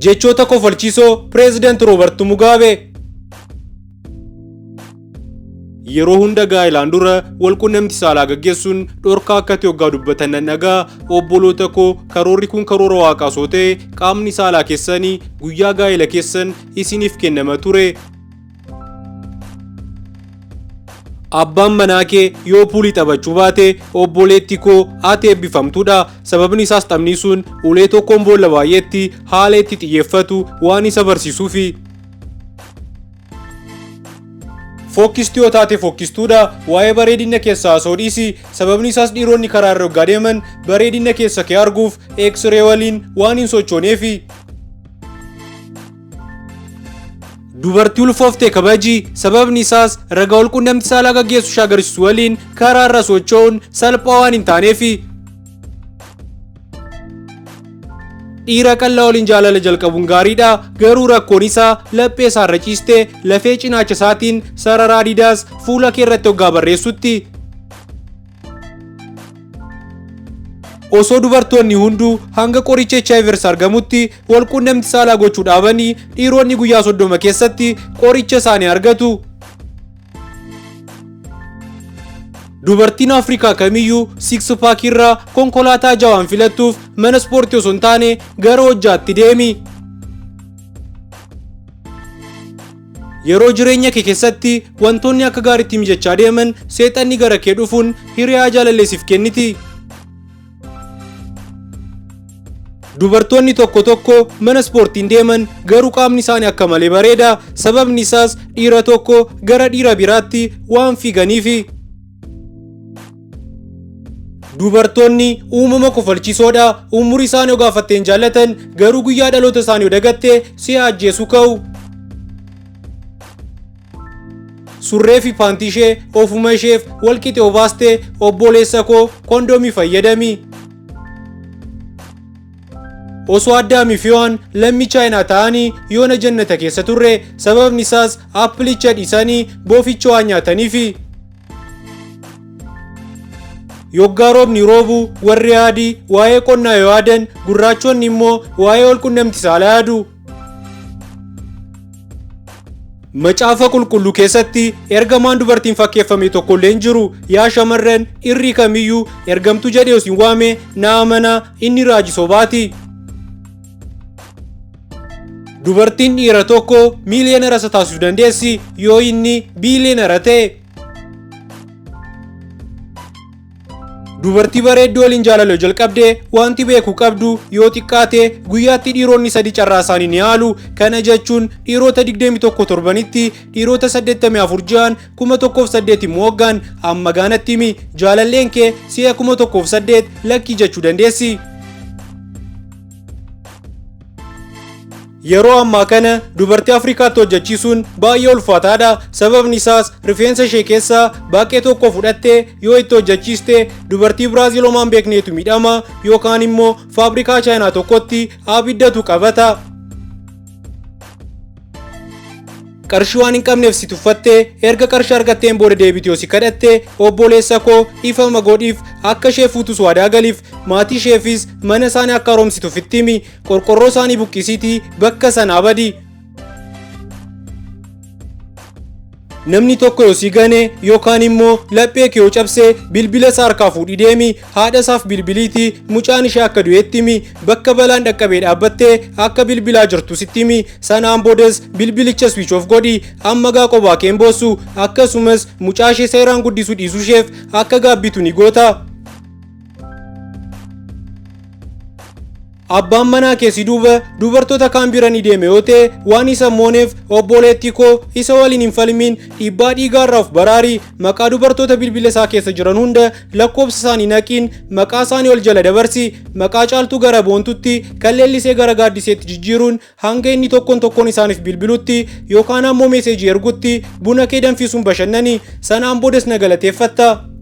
Jechoota kofalchiisoo Pireezidaant Roobert Mugaabee. Yeroo hunda gaa'ilaan dura walqunnamtii saalaa gaggeessuun dhorkaa akka ta'e hoggaa dubbatan nan dhagaa. Obboloota koo, karoorri kun karoora waaqaa osoo ta'e qaamni saalaa keessanii guyyaa gaa'ila keessan isiniif kennama ture. Abbaan manaa kee yoo puulii taphachuu baate, obboleetti koo, ati eebbifamtuudha. Sababni isaas taphni sun ulee tokkoon boolla baay'eetti haala itti xiyyeeffatu waan isa barsiisuufi. Fokkistuu yoo taate fokkistuudha. Waa'ee bareedina keessaa osoo dhiisi. Sababni isaas dhiironni karaa irra hoggaa deeman bareedina keessa kee arguuf X-ray waliin waan hin sochooneefi. Dubartii ulfoofte kabaji. Sababni isaas ragaa walqunnamtii saalaa gaggeessu ishee agarsiisu waliin karaa irra socho'uun salphaa waan hin taaneefi. Dhiira qallaa waliin jaalala jalqabuun gaariidha. Garuu rakkoon isaa laphee isaarra ciiste lafee cinaacha isaatiin sarara Adidas fuula kee irratti hoggaa barreessutti. Osoo dubartoonni hunduu hanga qoricha HIV argamutti walqunnamtii saalaa gochuu dhaabanii, dhiironni guyyaa 30 keessatti qoricha isaanii argatu. Dubartiin Afrikaa kamiyyuu six pack irraa konkolaataa jawaan filattuuf mana ispoortii osoo hin taane gara hojjaatti deemi. Yeroo jireenya kee keessatti wantoonni akka gaariitti mijachaa deeman, seexanni gara kee dhufuun hiriyaa jaalallee siif kenniti. Dubartoonni tokko tokko mana ispoortiin deeman, garuu qaamni isaanii akka malee bareeda. Sababni isaas dhiira tokko gara dhiira biraatti waan fiiganiifi. Dubartoonni uumama kofalchiisoodha. Umurii isaanii yoo gaafatte hin jaallatan, garuu guyyaa dhaloota isaanii yoo dagatte si ajjeesuu ka'u. Surree fi paantii ishee ofuma isheef wal qixe obaaste, obboleessa koo, kondomii fayyadami. Osoo Addaamii fi Hewaan lammii Chaayinaa ta'anii yoona jannata keessa turre. Sababni isaas appilicha dhiisanii boficha waan nyaataniifi. Yoggaa roobni roobu warri adii waa'ee qonnaa yoo yaadan, gurraachonni immoo waa'ee walqunnamtii saalaa yaadu. Macaafa Qulqulluu keessatti ergamaan dubartiin fakkeeffame tokkollee hin jiru. Yaa shamarran, dhirri kamiyyuu ergamtuu jedhee isin waame na amanaa, inni raajii sobaati. Dubartiin dhiira tokko miiliyoonara isa taasisuu dandeessi yoo inni biiliyoonara ta'e. Dubartii bareedduu waliin jaalala yoo jalqabde, wanti beekuu qabdu yoo xiqqaate guyyaatti dhiironni 3 carraa isaanii ni yaalu. Kana jechuun dhiirota 21 torbanitti, dhiirota 84 ji'aan, 1008 immoo waggaan. Amma gaanatti himi, jaalalleen kee si'a 1008 lakkii jechuu dandeessi. Yeroo ammaa kana dubartii Afrikaatti hojjechiisuun baay'ee ulfaataadha. Sababni isaas rifeensa ishee keessaa baaqee tokko fudhattee yoo itti hojjechiiste, dubartii Biraaziil homaan beekneetu miidhama yookaan immoo faabrikaa Chaayinaa tokkotti abiddatu qabata. Qarshii waan hin qabneef si tuffatte, erga qarshii argatteen booda deebite yoo si kadhatte, obboleessa koo, ifama godhiif. Akka ishee fuutus waadaa galiif. Maatii isheefis mana isaanii akka haaromsituuf itti himi. Qorqorroo isaanii buqqisiitii bakka sanaa badi. Namni tokko yoo si gane yookaan immoo laphee kee yoo cabse, bilbila isaa harkaa fuudhii deemi. Haadha isaaf bilbiliitii mucaan ishee akka du'etti himi. Bakka balaan dhaqqabee dhaabbattee akka bilbilaa jirtu sitti himi. Sanaan boodas bilbilicha switch off godhi. Amma gaa qobaa kee hin boossu. Akkasumas mucaa ishee seeraan guddisuu dhiisuu isheef akka gaabbitu ni goota. Abbaan manaa kee si duuba dubartoota kaan bira ni deeme yoo ta'e, waan isa mooneef, obboleettii koo, isa waliin hin falmiin. Dhiibbaa dhiigaa irraa of baraari. Maqaa dubartoota bilbila isaa keessa jiran hunda lakkoofsa isaanii naqiin maqaa isaanii ol jala dabarsi. Maqaa Caaltuu gara Boontutti, kan Leellisee gara Gaaddiseetti jijjiiruun hanga inni tokkoon tokkoon isaaniif bilbilutti yookaan ammoo meeseejii ergutti buna kee danfisuun bashannani. Sanaan boodas na galateeffatta.